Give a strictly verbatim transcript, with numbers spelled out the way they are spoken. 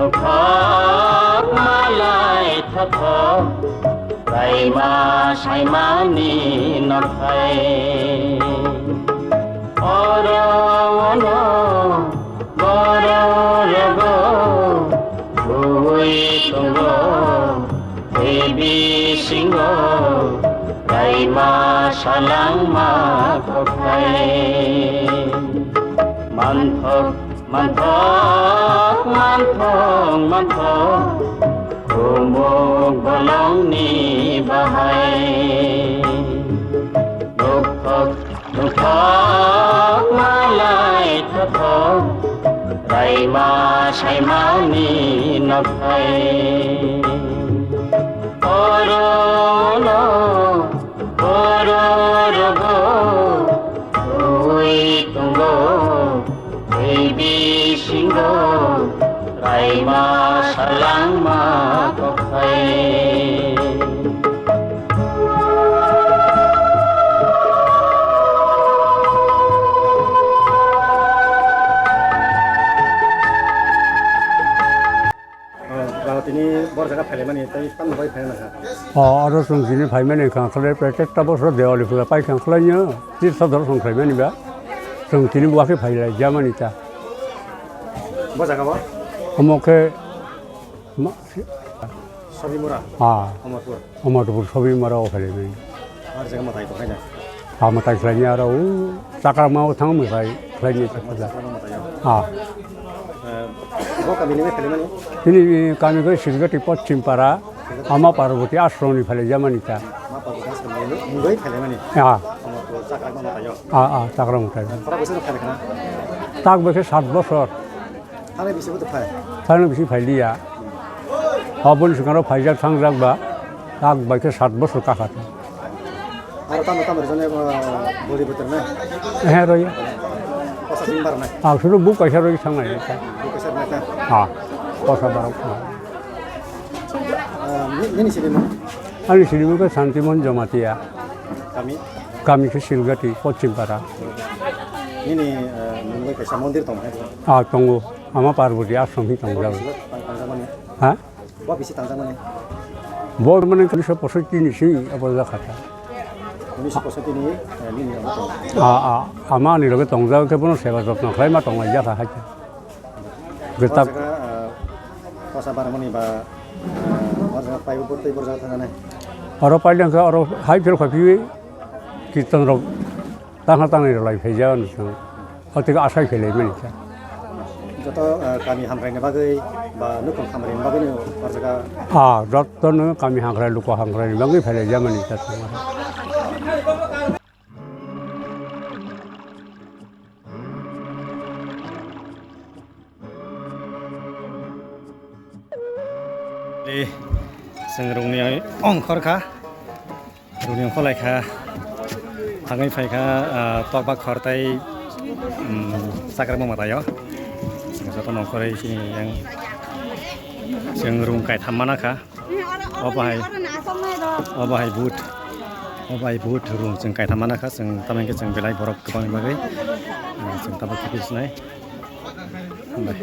Thok malai thothok, raima saimani nokhai. Oro ono borok rogo, bui tongo, tei bisingo, raima salangma kokhai. Manthok Manthok, manthok, manthok, khumuk bolongni bahai. Nukthok, nukthok, malai thothok, raima saimani nokhai. Oro ono, oro rogo, ui tongo. Tei bisingo raima salangma kokhai. O, ba tini bor jaga phaimani, tei tamni bai phaina kha? O, oro chwng tini phaimani kha, khlai protekta bosor Diwali puja pai kha, khlai no tirtho dorson khlaimani ba. Chwng tini bo khe phai lai jamani ta. Bo jaga bo? Omo khe ma-, Sobimura? Ah. Amarpur? Amarpur Sobimura o phai lai mani. Ar jaga mwtai tong khaina? Ah, mwtai khlaini aro o Chakrama o thang mwtai khlaini ta puja. Chakrama mwtai o? Ah. Eh, bo kami ni phai lai mani? Tini kami khe Silgati Pochim Para, Ama Parvati Ashram ni phai lai jamani ta. Ma Parvati Ashram ni mungwi phai lai mani? Ah. Amarpur Chakrama mwtai o? Ah, ah, Chakrama mwtai. Khorok bwswk phai lai khna? Tak bai khe sat bosor. Thani bisi bo to phai? Thani bisi phai liya. Aboni swkang rok phaijak thangjak ba, tak bai khe sat bosor kakha ta. Aro tamo tamo rwjane, ah, body butor na? He, roi. Kosa sing bar na? Ah, sudu bu kaisa roi thangnai. Bu kaisa roi na? Ha, kosa barok. Ah, ni, nini sini mo? Ani sini mo khe Santimon Jamatia. Kami? Kami khe Silgati, Pochim Para. Nini, ah, mungwi kaisa mondir tong hai? Ah, tongo. Ama Parvati Ashram hi tongjak. Bo bisi tang-, tangjakmani? Ha? Bo bisi tangjakmani? Bo mane unisho posotti ni si abo jakha ta. Unisho posotti ni, eh, nini abo tong? A, a, ama ani loge tongjak khe bono seba jotno khlai ma tong lai jakha hai ta. O jaga, eh, kosa barmani ba, eh, o jaga paibo bortei borjak thangani? Oro paileng khe oro hai phel kha phiwi kirtan rok. Tangha tangnai rwlai phaijak ani chwng. O tei asai phailai mani kha. Joto, eh, kami hamkrai ni bagwi ba nukhung hamkrai ni bagwi no o jaga. Ah, joto no kami hamkrai, luku hamkrai ni bagwi phailai jak mani kha chwng. Eh, chwng rungni ongkhor kha. Rungni ongkhor lai kha. Thangwi phai kha, ah, tokbak khor tei, um, chakrama mwtaio. Chwng joto nongkhorwi chini yang chwng rung kaitham mana kha. Obo hai, obo hai but, obo hai but rung chwng kaitham mana kha. Chwng tamni hwnkhe chwng belai borok kwbangni bagwi, ah, chwng tabuk khe sinai. Hambai.